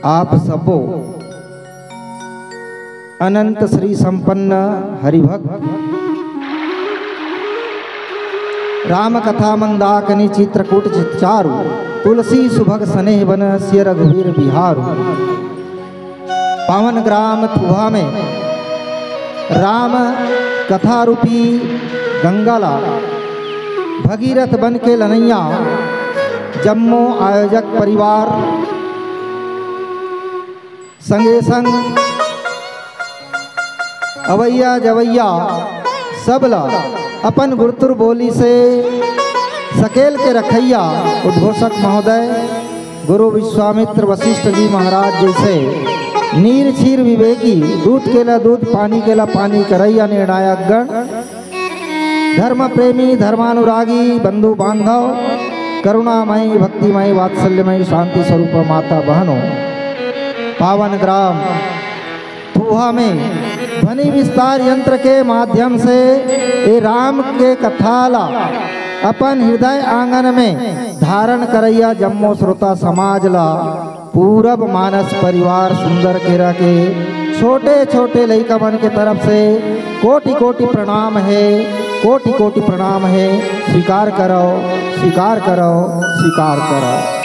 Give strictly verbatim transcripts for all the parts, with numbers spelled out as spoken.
आप सबो अनंत श्री संपन्न हरिभक्त, राम कथा मंदाकिनी चित्रकूट चितचारु, तुलसी सुभग सनेह बन सिय रघुवीर बिहारु। पावन ग्राम थुहा में राम कथा रूपी गंगा ला भगीरथ बन के लनैया जम्मो आयोजक परिवार, संगे संग अवैया जवैया सब ला अपन गुरतुर बोली से सकेल के रखैया उद्घोषक महोदय गुरु विश्वामित्र वशिष्ठ जी महाराज जैसे नीर क्षीर विवेकी, दूध के ला दूध, पानी के ला पानी करैया निर्णायक गण, धर्म प्रेमी, धर्मानुरागी बंधु बांधव, करुणामयी, भक्तिमयी, वात्सल्यमयी, शांति स्वरूप माता बहनों, पावन ग्राम थुहा में ध्वनि विस्तार यंत्र के माध्यम से ए राम के कथा ला अपन हृदय आंगन में धारण करैया जम्मो श्रोता समाज ला पूरब मानस परिवार सुंदर केरा के छोटे छोटे लइका मन के तरफ से कोटि कोटि प्रणाम हे, कोटि कोटि प्रणाम हे। स्वीकार करो, स्वीकार करो, स्वीकार करो।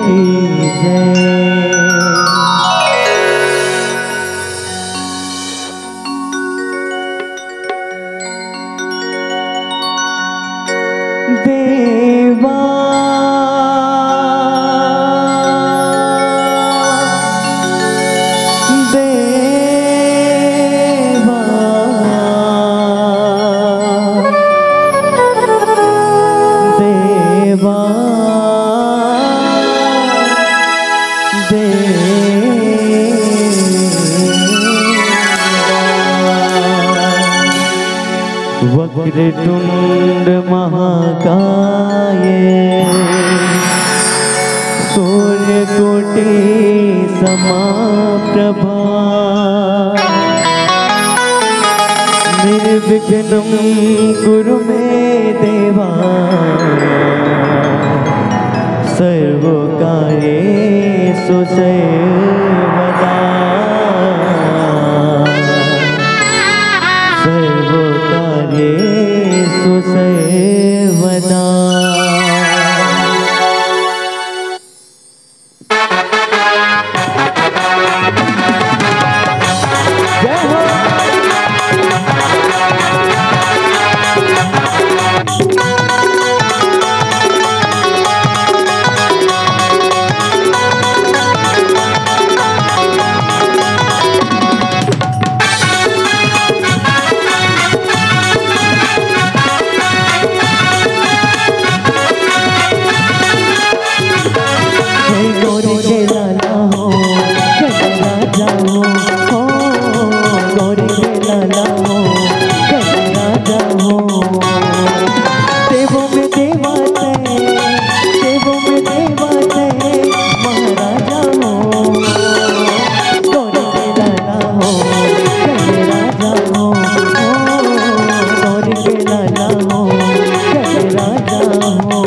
की जय। देवा, देवा, देवा, देवा। वक्रतुंड महाकाय, सूर्यकोटि समाप्रभा, निर्विघ्नं कुरु मे देवा, सर्वकार्येषु सर्वदा। सर्वकार्येषु सर्वदा। जय हो। हे गौरी के लाला हो, गणराजा हो, हो, गौरी के लाला हो, गणराजा हो। देवों में देवा तैं, देवों में देवा तैं, महाराजा हो। गौरी के लाला हो, गणराजा हो, हो, गौरी के लाला हो, गणराजा हो।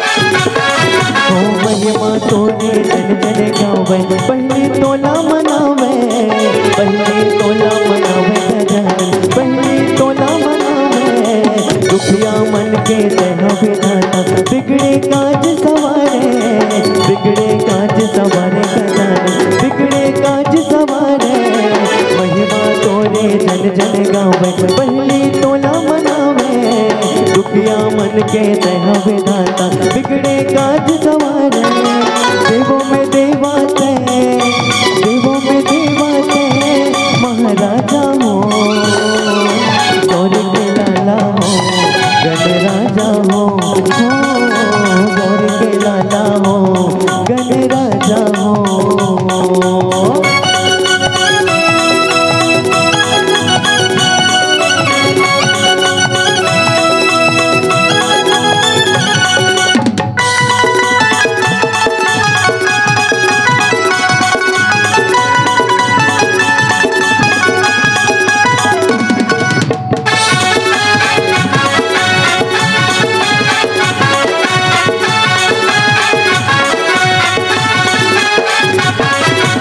हो महिमा तोरे जन जन गावे, पहले तोला मनावे, पहले तोला मनावे गजानन, पहले तोला मनावे। दुखिया मन के तैं विधाता, बिगड़े काज सवारे, बिगड़े काज सवारे गजानन, बिगड़े काज सवारे। महिमा तोरे जन जन गावे, पहले तोला मनावे। दुखिया मन के तैं विधाता, बिगड़े काज सवारे। देवों में देवा तैं, देवों में देवा तैं, महाराजा हो, गौर के लाला हो, गणराजा हो, हो, गौर के लाला हो, गणराजा हो।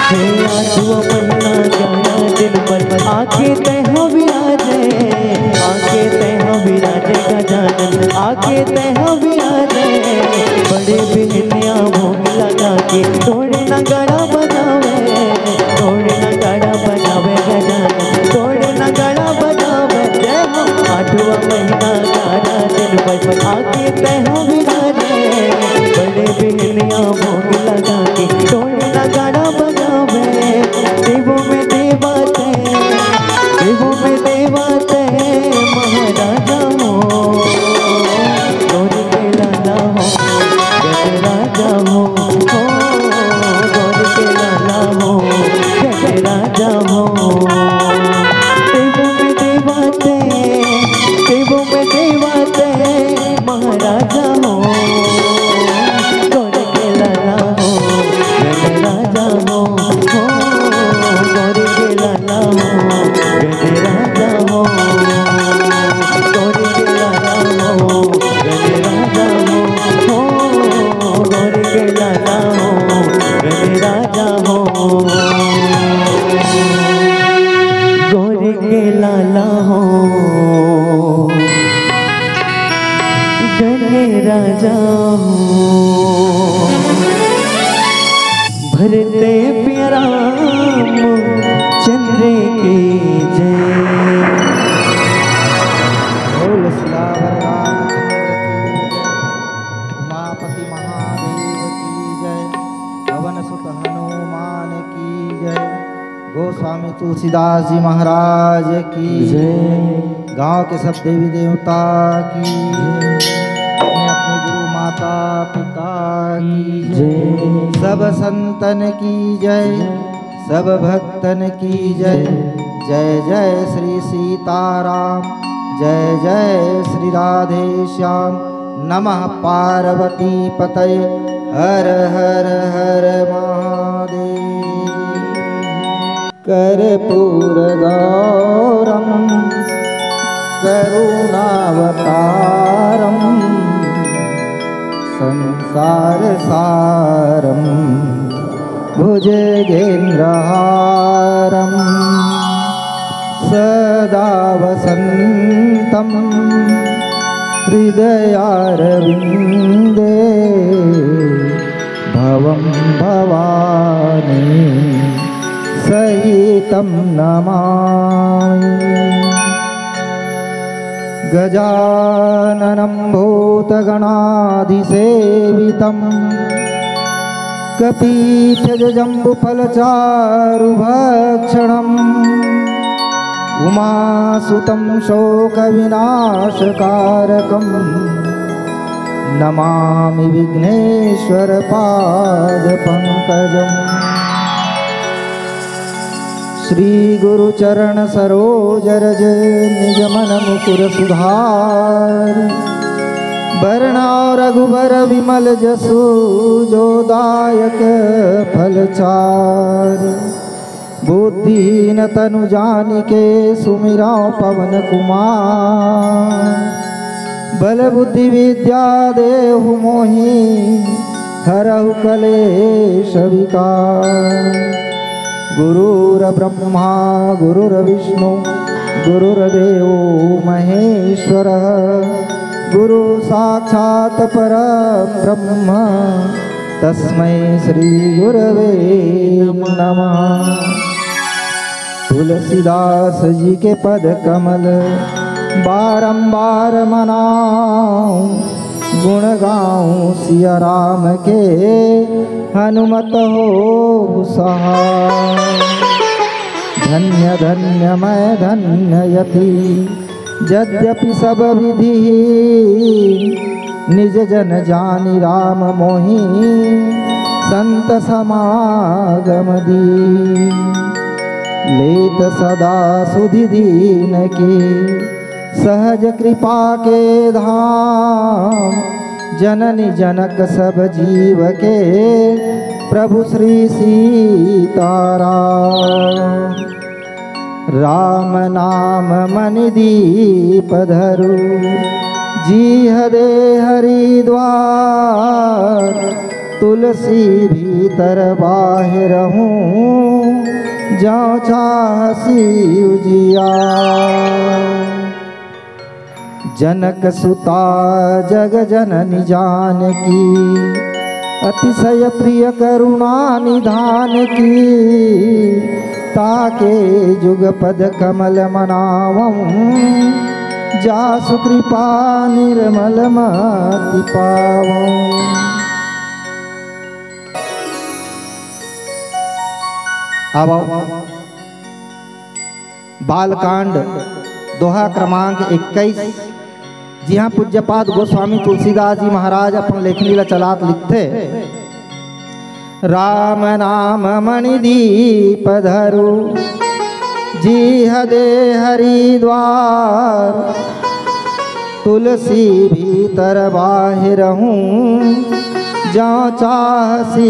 हे आठवां महीना ग्यारह दिन पर आके तैं विराजे, आके तैं विराजे गजानन, आके तैं विराजे। बड़े बिहनिया भोग लगा के ढोल नगाड़ा बजावे, ढोल नगाड़ा बजावे गजानन, ढोल नगाड़ा बजावे। जय हो। आठवां महीना ग्यारह दिन पर आके तैं विराजे, बड़े बिहनिया भोग लगा के ढोल नगाड़ा बजावे। देवों में देवा तैं, देवों में देवा तैं, महाराजा हो, गौर के लाला हो, गणराजा हो, हो, गौर के लाला हो, गणराजा हो। देवों में देवा तैं, देवों में देवा तैं, महाराजा हो। चले राजा हो, भरते प्यारा चंद्र की जय। बोल सियावर रामचंद्र की जय, उमापति महादेव की जय, पवन सुत हनुमान की जय। गोस्वामी तुलसीदास जी महाराज की जय। गांव के सब देवी देवता की जय। अपने अपने गुरु माता पिता की जय। सब संतन की जय, सब भक्तन की जय। जय जय श्री सीताराम, जय जय श्री राधे श्याम। नमः पार्वती पतये, हर हर हर महादेव। कर्पूरगौरं करुणावतारं संसारसारं भुजगेन्द्रहारं सदा वसन्तं हृदयारविन्दे भवं भवानी सहितं नमामि। गजाननं भूतगणाधिसेवितं कपीथजम्बुफलचारुभक्षणं उमासुतं शोकविनाशकारकं नमामि विघ्नेश्वर पाद पंकजम्। श्री गुरु चरण सरोज रज निज मन मुकुर सुधार। बरनउँ रघुबर विमल जसु जो दायक फल चार। बुद्धिहीन तनु जानिके सुमिरउँ पवन कुमार। बल बुद्धि विद्या देहु मोहि हरहु कलेश विकार। गुरुर्ब्रह्मा गुरुर्विष्णु गुरुर्देवो महेश्वरः। गुरु साक्षात् परं ब्रह्म तस्मै श्री गुरवे नमः। तुलसीदास जी के पद कमल बारंबार मनाऊं, गुण गाऊं सिया राम के हनुमत हो सहाय। धन्य धन्य मैं धन्य यति यद्यपि सब विधि, निज जन जानि राम मोहि संत समागम दी। लेत सदा सुधि दीन के सहज कृपा के धाम, जननी जनक सब जीव के प्रभु श्री सीताराम। राम नाम मणि दीप धरु, जीह दे हरि द्वार। तुलसी भीतर बाहिर हूँ, जौ चाहसी उजियार। जनक सुता जग जननी जानकी, अतिशय प्रिय करुणा निधान की। ताके जुग पद कमल मनावं, जासु कृपा निर्मल मति पावं। अब बालकांड, दोहा क्रमांक इक्कीस, जिहां पूज्यपाद गोस्वामी तुलसीदास जी महाराज अपन लेखनी ला चलात लिखथे, राम नाम मणि दीप धरु, जीह दे हरि द्वार। तुलसी भीतर बाहिर हूँ, जौ चाहसी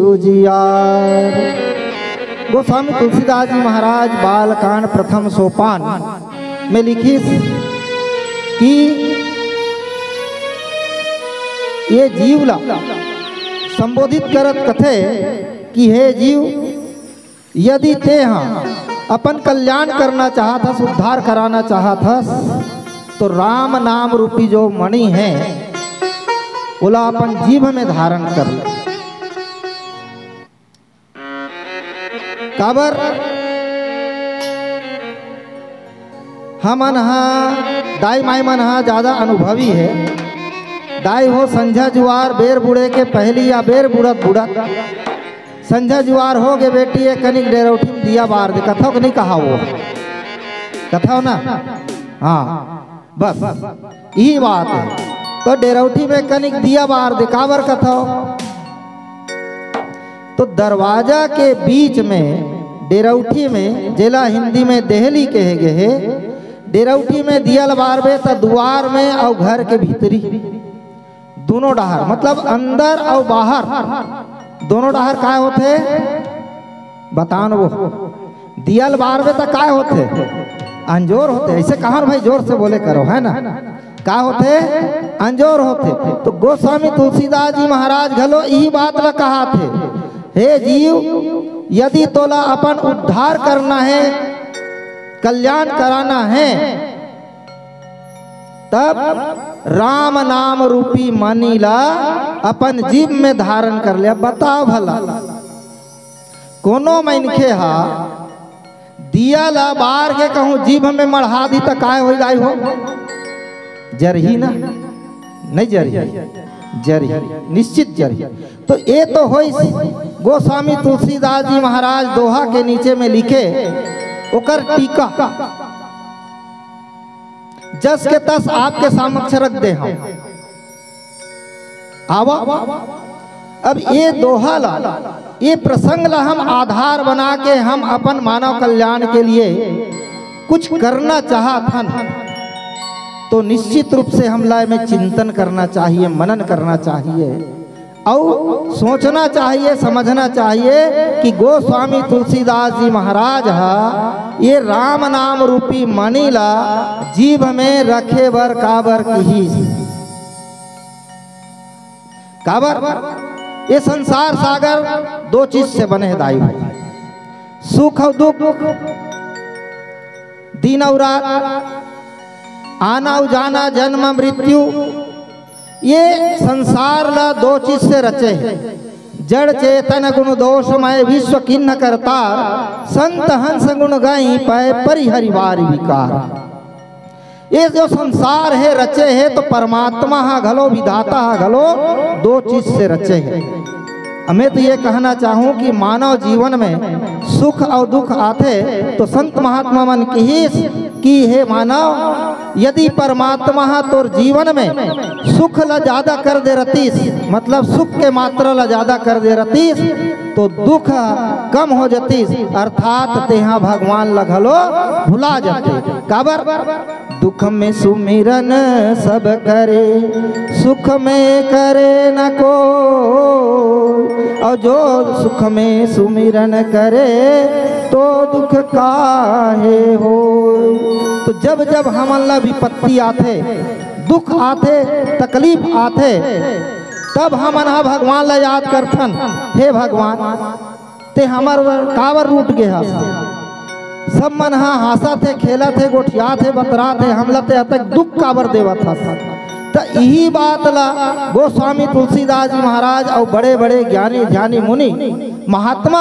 उजियार। गोस्वामी तुलसीदास जी महाराज बालकांड प्रथम सोपान में लिखिस कि ये जीव ला संबोधित करत कथे कि हे जीव, यदि तें ह अपन कल्याण करना चाहत हस, उद्धार कराना चाहत हस, तो राम नाम रूपी जो मणि है, ओला अपन जीभ में धारण कर ले। काबर? हमन हा, दाई माई मन हा ज्यादा अनुभवी हे। दाई हो, संझा जुआर बेर बुड़े के पहली या बेर बुड़त बुड़त संझा जुआर हो गे बेटी, एक कनिक डेरौठी में दिया बार दे, कथव कि नहीं कहा वो? कथव ना? हाँ, बस यही बात है। तो डेरौठी में कनिक दिया बार दे, काबर कथव? तो दरवाजा के बीच में, डेरौठी में, जेला हिंदी में देहली कहे गे हे, डेरौठी में दिया ल बारबे त दुआर में अउ घर के भीतरी, दोनों डहर, मतलब अंदर अउ बाहर, दोनों डहर काय होथे? बतान वो, दिया ल बारबे त काय होथे? अंजोर होथे। ऐसे कहा न भाई, जोर से बोले करो, है ना? का होथे? अंजोर होथे। तो गोस्वामी तुलसीदास जी महाराज घलो यही बात ल कहा थे, हे जीव, यदि तोला अपन उद्धार करना है, कल्याण कराना है, तब राम नाम रूपी मणि ला अपन जीभ में धारण कर ले। अब बताओ भला, कोनो मनखे हा दिया ला बार के कहूँ जीभ में मढ़ा दी त काय हो जाई हो? जरही ना? नहीं जरही? जरही, निश्चित जरही। तो ये तो होइस गोस्वामी तुलसीदास जी महाराज दोहा के नीचे में लिखे, ओकर टीका, जस के तस आपके समक्ष रख दे हम। आवा, अब ये दोहा ला, ये प्रसंग ला हम आधार बना के हम अपन मानव कल्याण के लिए कुछ करना चाहत हन, तो निश्चित रूप से हमला एमे चिंतन करना चाहिए, मनन करना चाहिए, अउ सोचना चाहिए, समझना चाहिए कि गोस्वामी तुलसीदास जी महाराज हा ये राम नाम रूपी मणि ला जीभ में रखे बर काबर किहिस। काबर? ये संसार सागर दो चीज से बने हे दाई, सुख अउ दुख, दिन अउ रात, आना अउ जाना, जन्म मृत्यु। ये संसार ला दो चीज से रचे हे, जड़ चेतन गुण दोषमय विश्व किन्न करतार, संत हंस गुण गाई पै परिहरि वारि विकार। ये जो संसार हे रचे हे, तो परमात्मा हा घलो, विधाता हा घलो दो चीज से रचे हे। मैं तो ये कहना चाहूं कि मानव जीवन में सुख अउ दुख आथे, तो संत महात्मा मन किहिस कि हे मानव, यदि परमात्मा हा तोर जीवन में सुख ला ज्यादा कर दे रतिस, मतलब सुख के मात्रा ला ज्यादा कर दे रतिस, तो दुख कम हो जतिस, अर्थात तेहा भगवान ला घलो भुला जते। काबर? दुख में सुमिरन सब करे, सुख में करे न कोई। और जो सुख में सुमिरन करे, तो दुख काहे होय। तो जब जब हमन ला विपत्ति आथे, दुख आथे, तकलीफ आथे, तब हमन हा भगवान ला याद करथन, हे भगवान, ते हमर बर काबर रूठ गे हस? सब मन हा हांसत हे, खेलत हे, गोठियात हे, बतरात हे, हमला ते अतक दुख काबर देवत हस? त इही बात ला गोस्वामी तुलसीदास जी महाराज अउ बड़े-बड़े ज्ञानी ध्यानी मुनि महात्मा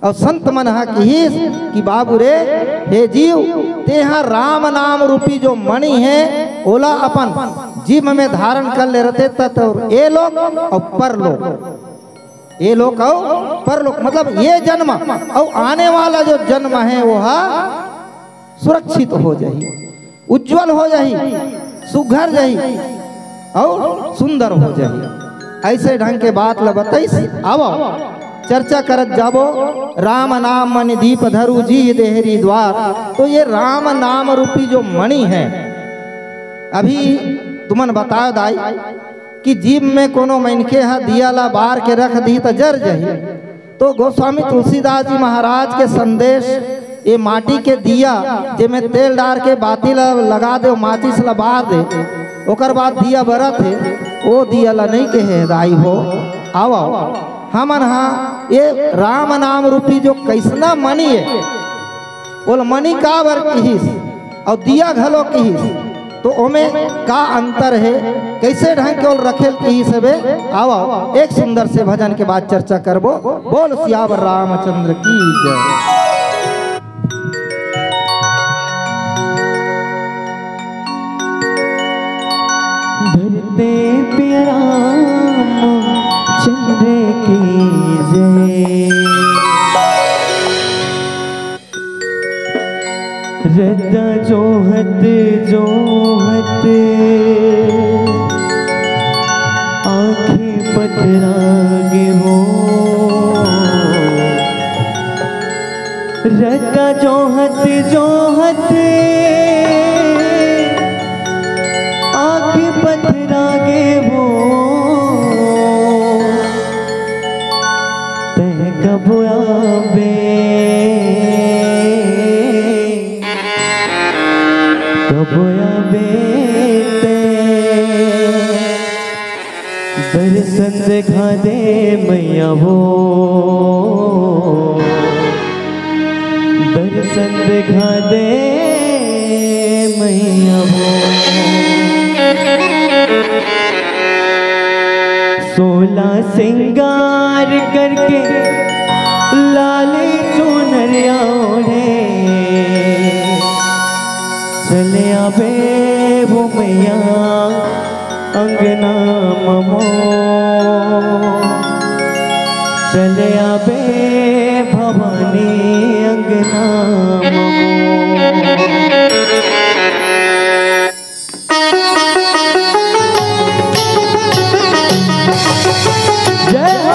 अउ संत मन हा किहिस कि बाबू रे, हे जीव, तेहा राम नाम रूपी जो मणि हे, ओला अपन जीभ में धारण कर ले रते त तोर ए लोक अउ परलोक, ए लोक अउ परलोक, मतलब ये जन्म अउ आने वाला जो जन्म हे, वो हा सुरक्षित हो जाही, उज्जवल हो जाही, सुघर जाही अउ सुंदर हो जाही। ऐसे ढंग के बात ल बतइस। आवो, चर्चा करत जाबो। राम नाम मणि दीप धरु जी देहरी द्वार। तो ये राम नाम रूपी जो मणि हे, अभी तुमन बताओ दाई, कि जीभ में कोनो मनखे ह दिया ला बार के रख दिही त जर जही। तो गोस्वामी तुलसीदास जी महाराज के संदेश, ये माटी के दिया जेमे तेल डार के बाती ला लगा दे, माचिस ला बार दे, ओकर बाद दिया बरत हे, ओ दिया ला नहीं कहे दाई हो। आओ, आओ, हमन हा ये राम नाम रूपी जो कैसना मणि हे, ओला मणि काबर किहिस अउ दिया घलो किहिस, तो ओमे का अंतर हे, कइसे ढंग के ओल रखेल की सबे? आवा, एक सुंदर से भजन के बाद चर्चा करबो। बोल सियावर रामचंद्र की जय। धरते प्यारा चंद्र की जय। रद्दा जोहत जोहत आँखें पथरा गे वो। रद्दा जोहत जोहत आँखें पथरा गे वो। तैं कब आबे, कब आबे तैं? दर्शन देखा दे मैया वो, दर्शन देखा दे मैया वो। सोला सिंगार करके लाली चुनरिया ओढ़े, चले आबे वो मैया अंगना ममो। चले आबे भवानी अंगना ममो। जय हो।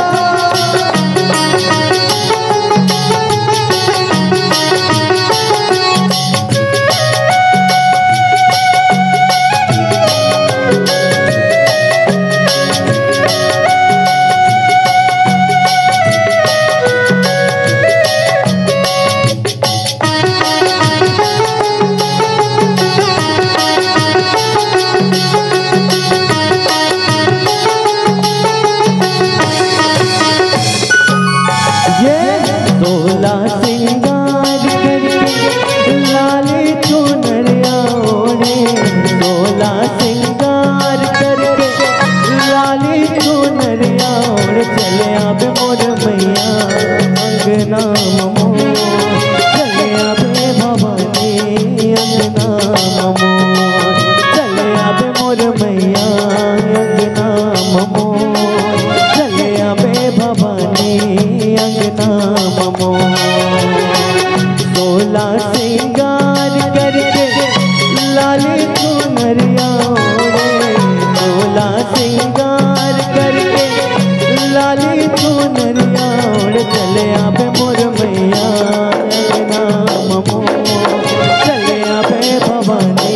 ये सोला सिंगार करके लाली चुनरिया ओढ़े, सोला सिंगार करके लाली चुनरिया ओढ़े, चले आबे मोर मैया अंगना ममो। चले आबे भवानी अंगना ममो। चले आबे मोर मैया अंगना ममो। चले आबे भवानी अंगना ममो। सोला सिंगार करके लाली चुनरिया ओढ़े, सोला सिंगार करके लाली चुनरिया ओढ़े, चले आबे मोर मैया अंगना ममो। चले आबे भवानी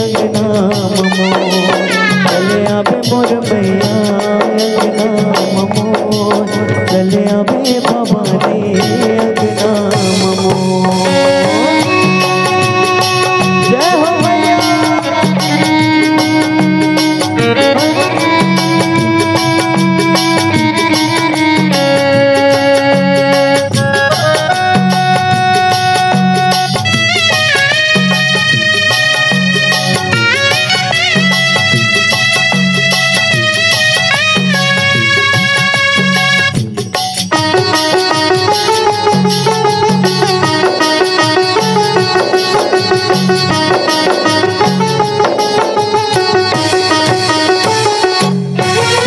अंगना ममो। चले आबे मोर मैया अंगना ममो। चले आबे भवानी अंगना ममो। जय हो मैया।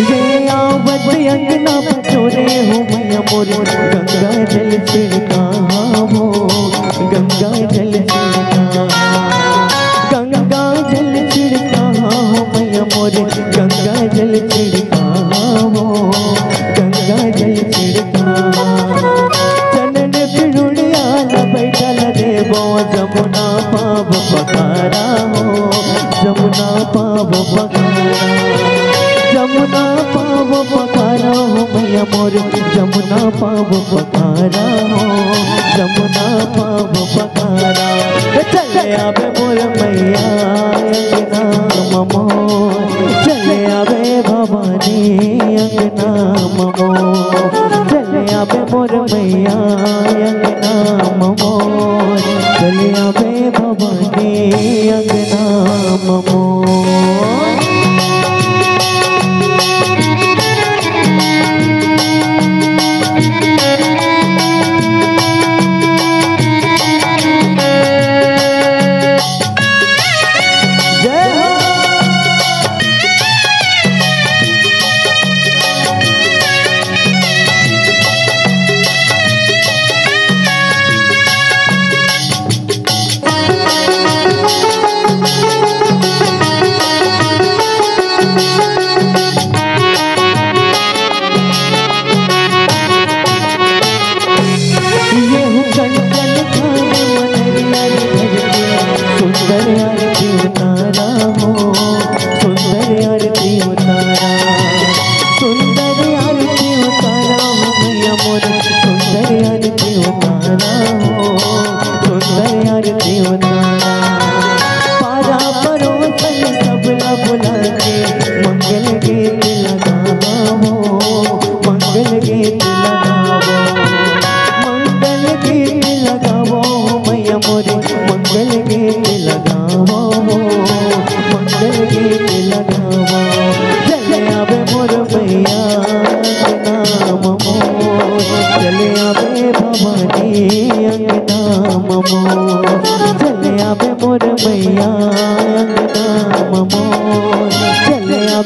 ये आवत अंगना पचोरे हो मैया मोर, गंगा जल छिड़कावो, गंगा जल छिड़कावो, गंगा जल छिड़कावो मैया मोर, गंगा जल छिड़कावो, गंगा जल छिड़कावो। चनन पिरुड़िया ला बैठल देबो, जमुना पाव पखारा हो, जमुना पाव पखारा, जमुना पाव पखारा हो मैया मोर, जमुना पाव पखारा हो, जमुना पाव पखारा। चले आबे मोर मैया अंगना ममो, चले आबे भवानी अंगना ममो। चले आबे मोर मैया अंगना ममो। चले आबे भवानी अंगना ममो।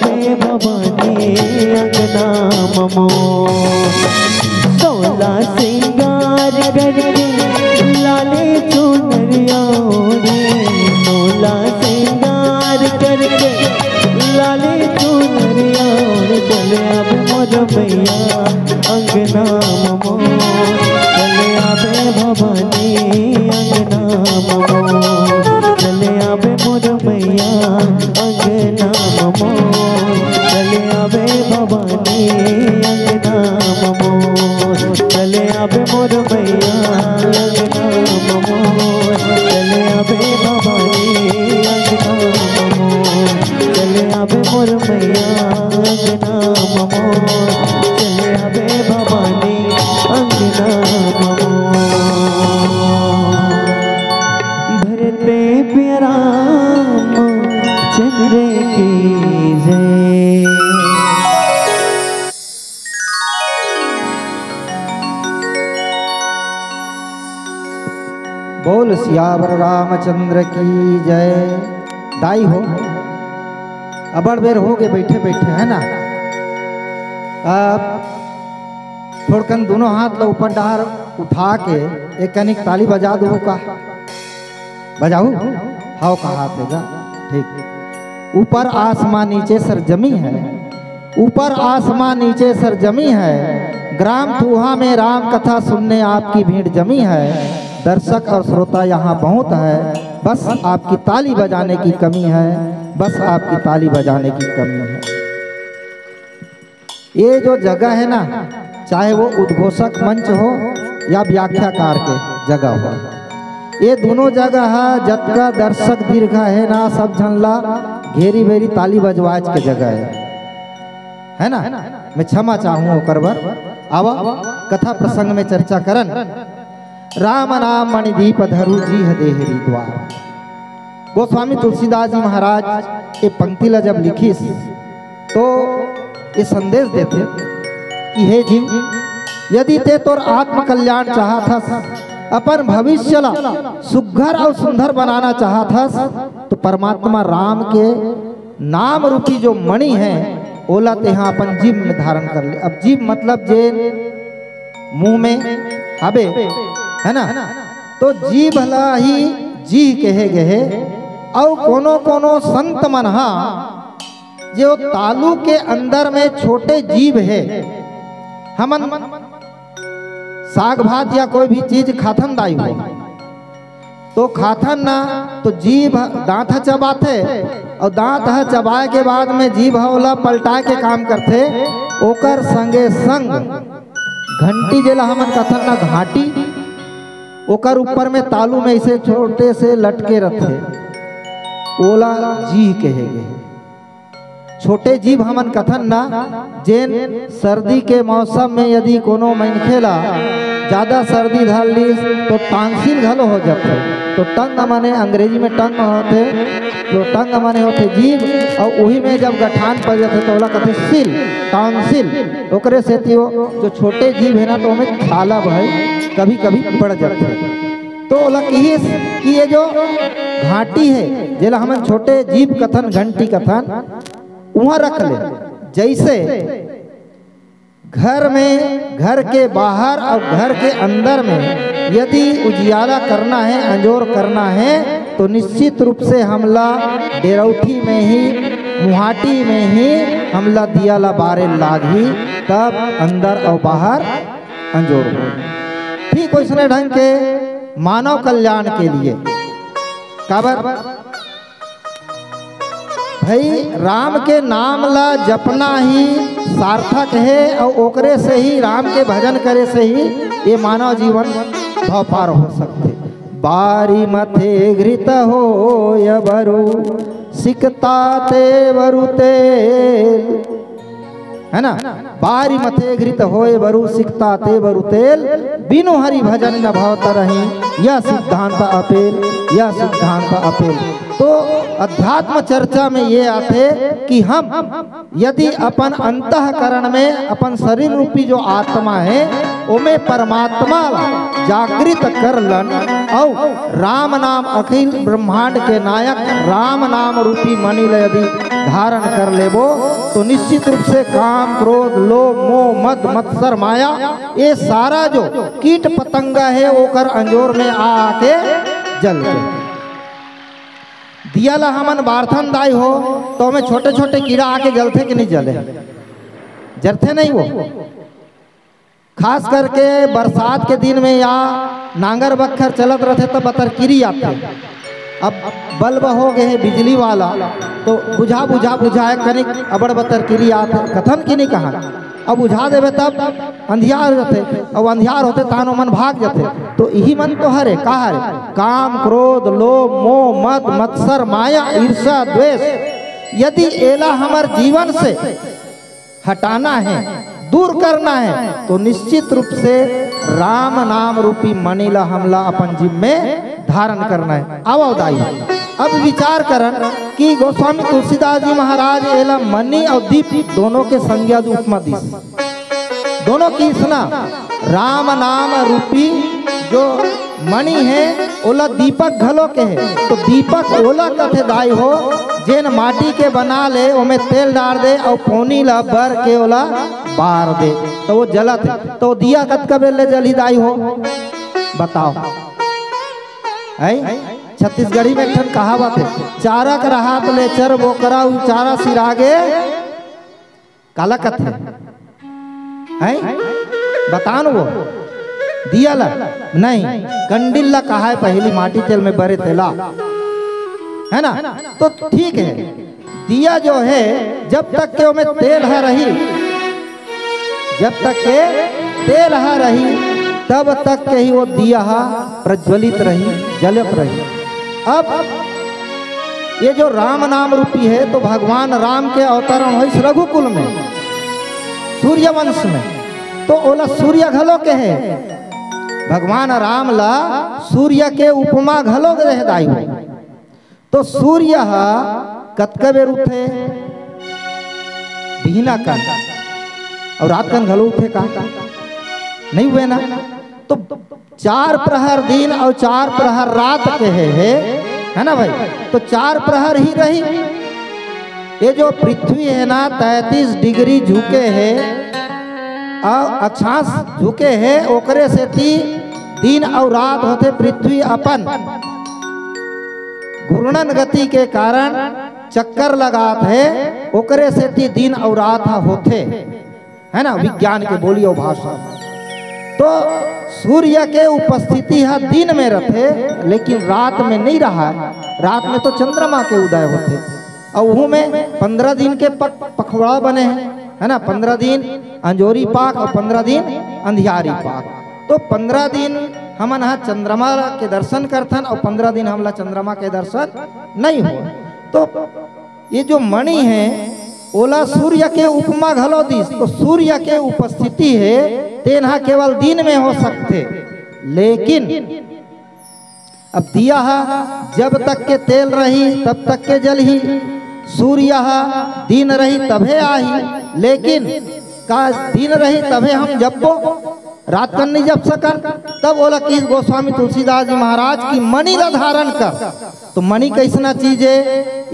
भवानी अंगना ममो, सोला सिंगार करके लाले चुनरिया ओढ़े, सोला सिंगार करके लाले चुनरिया ओढ़े, चले आबे मोर मैया अंगना ममो, चले आबे भवानी अंगना ममो, चले आबे मोर मैया अंगना ममो, चले आबे भवानी अंगना ममो, चले आबे मोर मैया अंगना ममो, चले आबे भवानी अंगना ममो, चले आबे मोर मैया अंगना ममो, चले आबे भवानी अंगना ममो। धरते प्यारा चंद्र की जय। बोल सियावर रामचंद्र की जय। दाई हो, अबड़ बेर हो गए बैठे बैठे, है ना? अब थोड़कन दोनों हाथ ला ऊपर डहार उठा के एक कनिक ताली बजा दो का। बजाऊ? हाव कहा थे गा। ठीक। ऊपर आसमां नीचे सरजमी है, ऊपर आसमां नीचे सरजमी है। ग्राम थूहा में राम कथा सुनने आपकी भीड़ जमी है। दर्शक और श्रोता यहाँ बहुत है, बस आपकी ताली बजाने की कमी है, बस आपकी ताली बजाने की कमी है। ये जो जगह है ना, चाहे वो उद्घोषक मंच हो या व्याख्याकार के जगह हो, ये दोनों जगह है, जतका दर्शक दीर्घा है ना, सब झन ला घेरी बेरी ताली बजवाए के जगह है, है ना? मैं क्षमा चाहूँ ओकर बर। आवा, कथा प्रसंग में चर्चा करन। राम नाम मणिदीप धरु जीह देहरी द्वार। गोस्वामी तुलसीदास जी महाराज ये पंक्ति ला जब लिखिस तो ये संदेश देथे कि हे जीव, यदि ते तोर आत्म कल्याण चाहत हस, अपन भविष्य ला सुघर और सुंदर बनाना चाहत हस, तो परमात्मा राम के नाम रूपी जो मणि है, ओला तेहा अपन जीभ में धारण कर ले। अब जीभ मतलब जे मुंह में हबे, है ना? तो जीभ ला ही जीह कहे गए। अउ कोनो कोनो संत मन हा जे वो तालू के अंदर में छोटे जीभ है, हमन साग भात या कोई भी चीज खाथन दाई हो, तो खाथन ना, तो जीभ, दांत ह चबाथे, और दांत ह चबाए के बाद में जीभ ह ओला पलटाए के काम करथे। ओकर संगे संग घंटी, जेला हमन कथन ना घाटी, ओकर ऊपर में तालू में ऐसे छोटे से लटके रथे, ओला जीह कहे गे। छोटे जीभ हमन कथन ना, जेन सर्दी के मौसम में यदि कोनो मनखे ला ज्यादा सर्दी धर लीस, तो टॉन्सिल घलो हो जाथे। तो टंग मने अंग्रेजी में टंग होथे, तो टंग मने होथे जीभ, और उही में जब गठान पड़ जाथे, तो ओला कथे सिल, टॉन्सिल। ओकरे सेती वो जो छोटे जीभ है ना, तो ओमे छाला भाई कभी-कभी पड़ जाथे। तो ओला किहिस कि ये जो घाटी है, जेला हमन छोटे जीभ कथन, घंटी कथन, उहाँ रख ले। जैसे घर में, घर के बाहर और घर के अंदर में यदि उजियाला करना है, अंजोर करना है, तो निश्चित रूप से हमला डेरौठी में ही, मुहाटी में ही हमला दिया ला बारे लागही, तब अंदर और बाहर अंजोर हो। ठीक वैसने ढंग के मानव कल्याण के लिए काबर भाई, राम के नाम ला जपना ही सार्थक है, और ओकरे से ही, राम के भजन करे से ही ये मानव जीवन भव पार हो सकथे। बारी मथे घृत होय बरु, सिकता ते बरु तेल। है ना? बारी मथे घृत होय बरु, सिकता ते बरु तेल, बिनु हरि भजन न भव तरही, यह सिद्धांत अपेल, यह सिद्धांत अपेल। तो अध्यात्म चर्चा में ये आथे कि हम यदि अपन अंतःकरण में अपन शरीर रूपी जो आत्मा है, ओमे परमात्मा ला जागृत कर लन, अउ राम नाम, अखिल ब्रह्मांड के नायक राम नाम रूपी मणि ला यदि धारण कर लेबो, तो निश्चित रूप से काम, क्रोध, लोभ, मोह, मद, मत्सर, माया, ये सारा जो कीट पतंगा हे, ओकर अंजोर में आ आके जल के। दिया ला हमन बारथन दाई हो, तो ओमे छोटे छोटे कीड़ा आके जलथे कि नहीं जले? जरथे नहीं वो। खास करके बरसात के दिन में या नांगर बखर चलत रथे, तब बतरकिरी आथे। अब बल्ब हो गए हे बिजली वाला, तो बुझा बुझा बुझा एक कनिक अबड़ बतरकिरी आथे, कथन कि नहीं कहा। अब बुझा देवे तब अंधियार हो जाथे, अब अंधियार होथे तानो मन भाग जाथे। तो यही मन तो हरे, का हरे? काम, क्रोध, लोभ, मोह, मद, मत्सर, माया, ईर्ष्या, द्वेष, यदि एला हमर जीवन से हटाना है, दूर करना है, तो निश्चित रूप से राम नाम रूपी मणि ला हमला अपन जीव में धारण करना है। आवव दाई, अब विचार करन कि गोस्वामी तुलसीदास जी महाराज एला मणि अउ दीप दोनों के संज्ञा दू, उपमा दिस। दोनों की इसना राम नाम रूपी जो मणि हे, ओला दीपक घलो कहे। तो दीपक ओला कथे दाई हो, जेन माटी के बना ले, ओमे तेल डार दे अउ पोनी ला बर के ओला बार दे, तो वो जलत हे। तो दिया कतका बेर ले जलही दाई हो, बताओ? है, छत्तीसगढ़ी में एक ठन कहावत हे, "चारक रहात ले चर बोकरा, उ चारा सिरागे।" काला कथे? हैं? बता न वो। दिया ला? नहीं। कंडिल ला कहा है पहली माटी तेल में बरे तेला। है ना? तो ठीक है। दिया जो है, जब तक के ओमे तेल ह रही, जब तक के तेल ह रही, तब तक के ही वो दिया ह प्रज्वलित रही, जलत रही। अब ये जो राम नाम रूपी है, तो भगवान राम के अवतरण होइस रघुकुल में, सूर्यवंश में, तो ओला सूर्य घलो कहे। भगवान राम ला सूर्य के उपमा घलो दे दाई हो। तो सूर्य ह कतका बेर उठे? बिहना कन। अउ रात कन घलो उठे का? नहीं हुए ना? तो चार प्रहर दिन अउ चार प्रहर रात के हे, हे, है ना भाई? तो चार प्रहर ही रही। ये जो पृथ्वी है ना, तैंतीस डिग्री झुके हे, अउ अक्षांश झुके हे, ओकरे सेती दिन अउ रात होथे। पृथ्वी अपन घूर्णन गति के कारण चक्कर लगात हे, ओकरे सेती दिन अउ रात ह होथे, है ना, विज्ञान के बोली अउ भाषा। तो सूर्य के उपस्थिति ह दिन में रथे, लेकिन रात में नहीं रहा। रात में तो चंद्रमा के उदय होथे, अउ उहू में पंद्रह दिन के पख-, पखवाड़ा बने हे, है ना, पंद्रह दिन अंजोरी पाख अउ पंद्रह दिन अंधियारी पाख। तो पंद्रह दिन हमन ह चंद्रमा के दर्शन करथन अउ पंद्रह दिन हमला चंद्रमा के दर्शन नहीं हो। तो ये जो मणि हे, ओला सूर्य के उपमा घलो दिस, तो सूर्य के उपस्थिति हे, तेन ह केवल दिन में हो सकथे। लेकिन अब दिया ह जब तक के तेल रही, तब तक के जलही। सूर्य ह दिन रही तभे आही, लेकिन का दिन रही तभे हम जपबो? रात कन नहीं जप सकन। तब ओला किहिस गोस्वामी तुलसीदास जी महाराज कि मणि ला धारण कर। तो मणि कैसना चीज हे?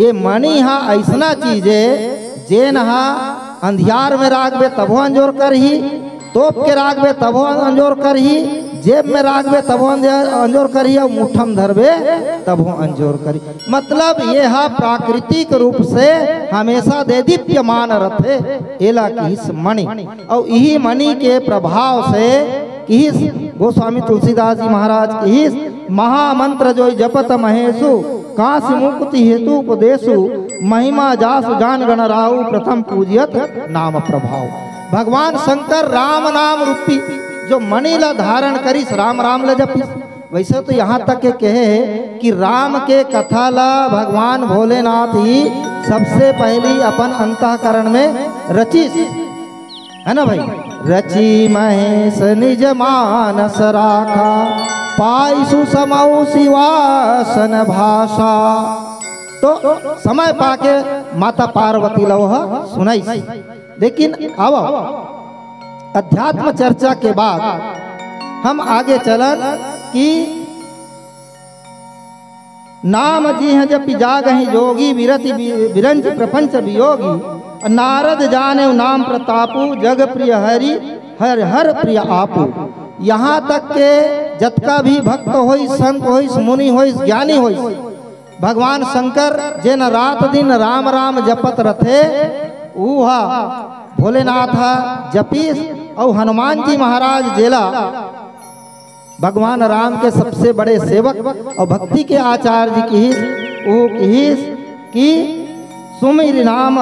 ये मणि ह ऐसना चीज हे, जेन ह अंधियार में राखबे तभो अंजोर करही, तोप के राखबे तभो अंजोर करही, जेब में राखबे तभो अंजोर करही, अउ मुट्ठम धरबे तभो अंजोर करही। मतलब ये ह प्राकृतिक रूप से हमेशा देदीप्यमान रथे, एला किहिस मणि। अउ इही मणि के प्रभाव से किहिस गोस्वामी तुलसीदास जी महाराज किहिस, "महामंत्र जो जपत महेशु, कांस मुक्ति हेतु उपदेशु, महिमा जासु जान गण राहु, प्रथम पूजियत नाम प्रभाव।" भगवान शंकर राम नाम रूपी जो मणि ला धारण करिस, राम राम ला जपिस। वैसे तो यहाँ तक के कहे हे कि राम के कथा ला भगवान भोलेनाथ ही सबसे पहली अपन अंतःकरण में रचिस, है ना भाई? "रचि महेश निज मानस राखा, पाइ सुसमौ शिवासन भाषा।" तो समय पाके माता पार्वती ला ओह सुनाइस। लेकिन अब अध्यात्म चर्चा के बाद हम आगे चलन कि नाम जिह जपि जागहि जोगी, विरति वि-, विरंचि प्रपंच वियोगी। नारद जानेउ नाम प्रतापु, जग प्रिय हरि, हर हर प्रिय आपु। यहाँ तक के जतका भी भक्त होइस, संत होइस, मुनि होइस, ज्ञानी होइस, भगवान शंकर जेन रात दिन राम राम जपत रथे, ऊ ह भोलेनाथ ह जपीस, अउ हनुमान जी महाराज जेला भगवान राम के सबसे बड़े सेवक अउ भक्ति के आचार्य जी किहिस, वो किहिस कि सुमिरि नाम,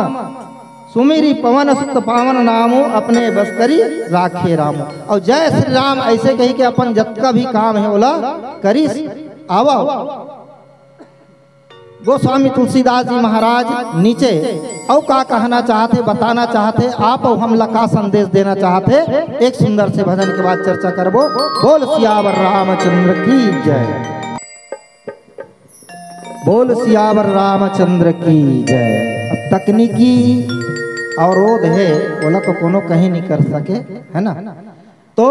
सुमिरि पवन सुत पावन नामो, अपने बस करी राखे रामो। अउ जय श्री राम ऐसे कहि के अपन जतका भी काम हे ओला करिस। आवा गोस्वामी तुलसीदास जी महाराज नीचे अउ का कहना चाहथे, बताना चाहथे, आप अउ हमला का संदेश देना चाहथे, एक सुंदर से भजन के बाद चर्चा करबो। बोल सियावर रामचंद्र की जय, बोल सियावर रामचंद्र की जय। अब तकनीकी अवरोध हे, ओला तो कोनो कहीं नहीं कर सके, है ना? तो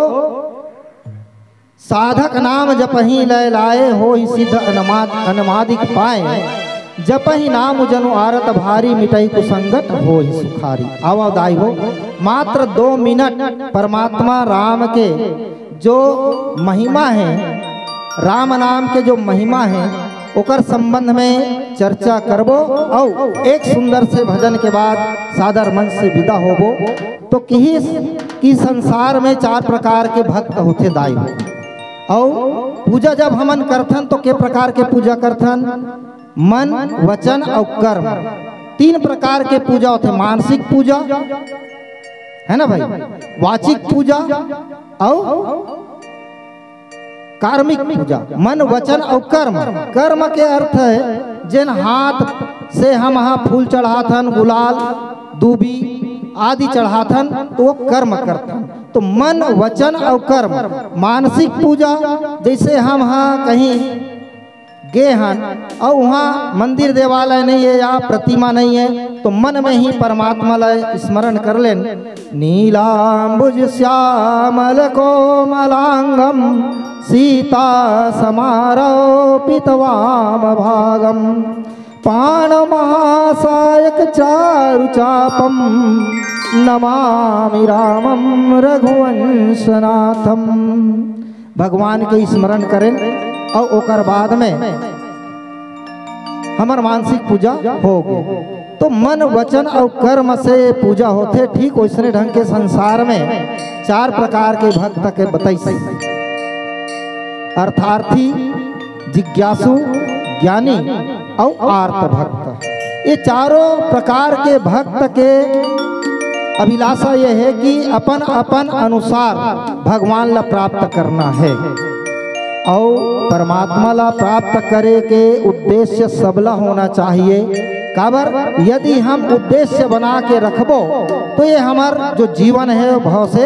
साधक नाम जपहि लय लाए, होहि सिद्ध अनमाद-, अनमादिक पाए। जपहि नाम जनु आरत भारी, मिटहि कुसंगत होहि सुखारी। आवा दाई हो, मात्र दो मिनट परमात्मा राम के जो महिमा हे, राम नाम के जो महिमा हे, ओकर संबंध में चर्चा करबो। अउ एक सुंदर से भजन के बाद सादर मन से विदा होबो। तो किहिस कि संसार में चार प्रकार के भक्त होथे दाई हो। अउ पूजा जब हमन करथन तो के प्रकार के पूजा करथन? मन, वचन अउ कर्म। तीन प्रकार के पूजा होथे, मानसिक पूजा, है ना भाई, वाचिक पूजा अउ कार्मिक पूजा। मन, वचन अउ कर्म। कर्म के अर्थ हे जेन हाथ से हम हा फूल चढ़ाथन, गुलाल, दूबी आदि चढ़ाथन, तो वो कर्म करथन। तो मन, वचन अउ कर्म। मानसिक पूजा, जैसे हम हा कहीं गे हन अउ वहाँ मंदिर देवालय नहीं हे या प्रतिमा नहीं हे, तो मन में ही परमात्मा ला स्मरण कर लेन। नीलांबुज श्यामल कोमलांगम सीता समारोपित वाम भागम। पाण महासायक चारु चापम नमामि रामम रघुवंशनाथम। भगवान के स्मरण करें अउ ओकर बाद में हमर मानसिक पूजा होगे। तो मन, वचन अउ कर्म से पूजा होथे। ठीक वैसने ढंग के संसार में चार प्रकार के भक्त के बताइस। अर्थार्थी, जिज्ञासु, ज्ञानी अउ आर्त भक्त। ये चारों प्रकार के भक्त के अभिलाषा ये हे कि अपन अपन अनुसार भगवान ला प्राप्त करना हे। अउ परमात्मा ला प्राप्त करे के उद्देश्य सबला होना चाहिए। काबर, यदि हम उद्देश्य बना के रखबो, तो ये हमर जो जीवन हे, भव से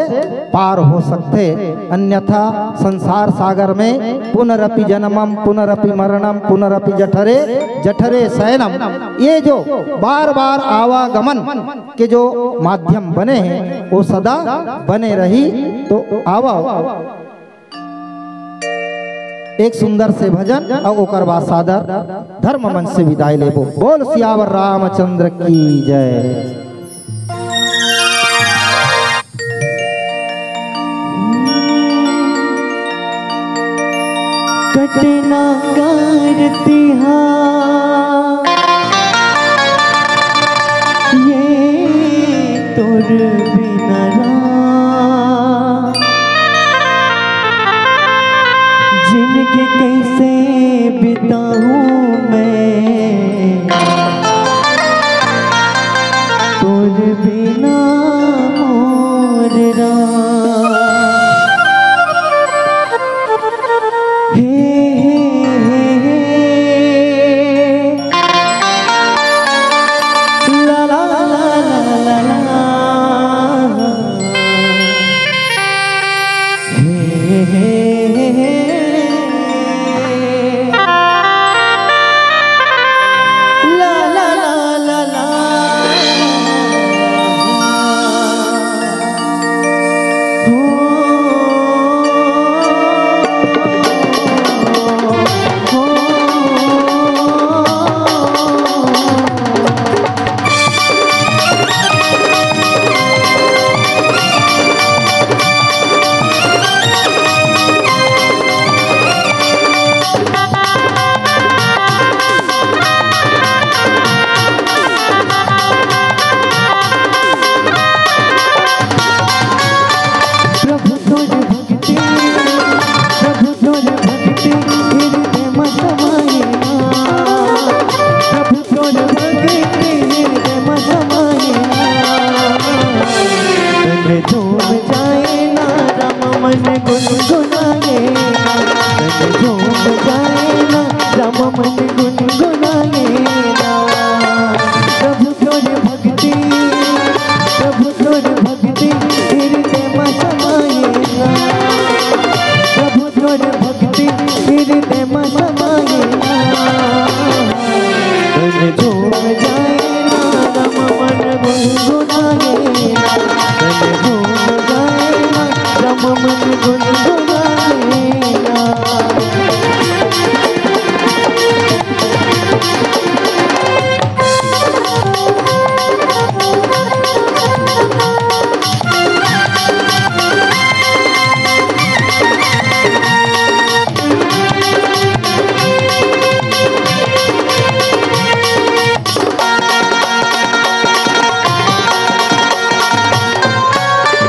पार हो सकथे। अन्यथा संसार सागर में पुनरपि जन्मम पुनरपि मरणम पुनरपि जठरे जठरे शयनम, ये जो बार बार आवागमन के जो माध्यम बने हे, वो सदा बने रही। तो आवा, एक सुंदर से भजन अउ ओकर बाद सादर धर्म मंच से विदाई लेबो। बोल सियावर रामचंद्र की जय। कटना कर तिहार, ये तोर बिना रात, जिनके कैसे बिताऊं मैं, तोर बिना मोर रात। हे, हे, हे, हे। ला, ला, ला, ला, ला, ला। हे, हे, हे, हे।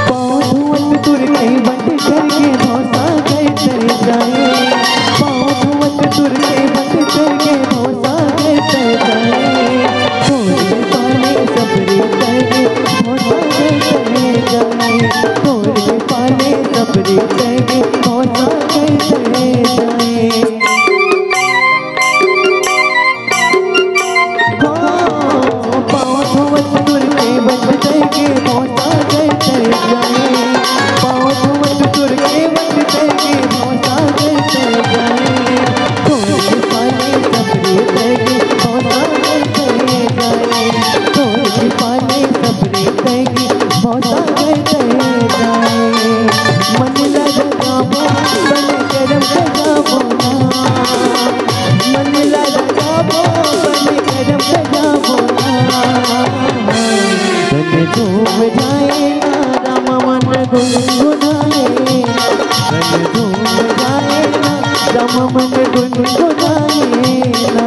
पाँव धोवत तुरते बंद करके भौंसा गए चले जाए। पाँव धोवत तुरते बंद करके भौंसा गए चले जाए। छोड़ के पाले सबरी तैगे भौंसा गए चले जाए। छोड़ के पाले सबरी तैगे भौंसा गए चले जाए। पाँव धोवत तुरते बंद तैगे भौंसा गए चले जाए। पाँव धोवत तुरते बंद तैगे भौंसा गए चले जाए। तोर के पाले सबरी तैगे भौंसा गए चले जाए। तोर के पाले सबरी तैगे भौंसा गए चले जाए। मन ला जगाबो बने करम सजाबो ना। मन ला जगाबो बने करम सजाबो ना। तन झूम जाए ना राम मन गुनगुनाए। तन झूम जाए ना राम मन गुनगुनाए ना।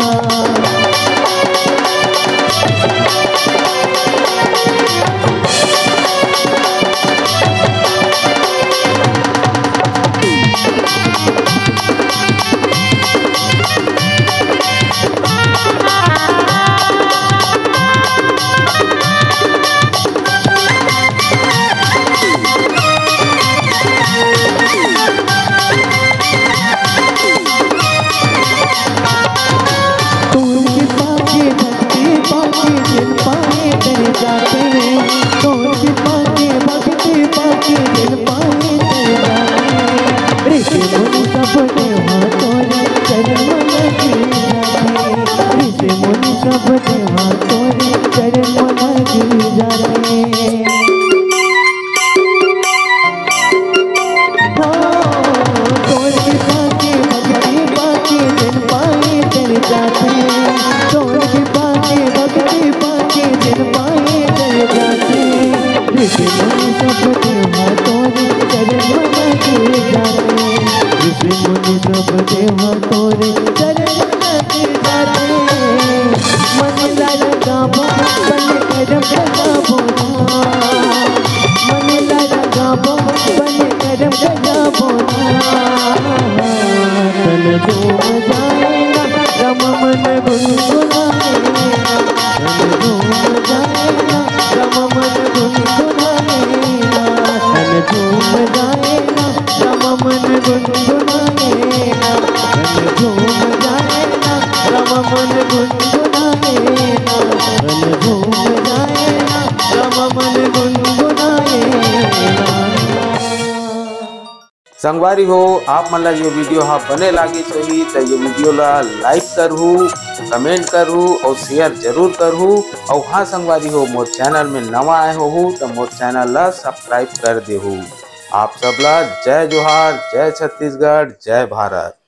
तोर के पाके भक्ति पाके जिन पाए तर जाते। तोर के पाके भक्ति पाके जिन पाए तर जाते। ऋषि मुनि सब देवा तोरे चरण लग जाते। ऋषि मुनि सब देवा तोरे चरण लग जाते। हाँ, तोर के पाके भक्ति पाके जिन पाए तर जाते। तोर के पाके भक्ति पाके जिन पाए तर जाते। ऋषि मुनि सब देवा तोरे चरण लग जाते। ऋषि मुनि सब देवा तोरे चरण लग जाते। मन ला जगाबो बने करम सजाबो ना। मन ला जगाबो बने करम सजाबो ना। तन झूम जाए ना राम मन गुनगुनाए ना। तन झूम जाए ना राम मन गुनगुनाए ना। तन झूम जाए ना राम मन गुनगुनाए ना। तन झूम जाए ना राम मन गुनगुनाए ना। तन झूम जाए ना राम मन गुनगुनाए ना। संगवारी हो, आप मन ला ये video हा बने लागिस होही त ये video ला like करहू, comment करहू और share जरूर करहू। और हाँ संगवारी हो, मोर channel में नवा आए होहू त मोर channel ला subscribe कर देहू। आप सब ला जय जोहार, जय छत्तीसगढ़, जय भारत।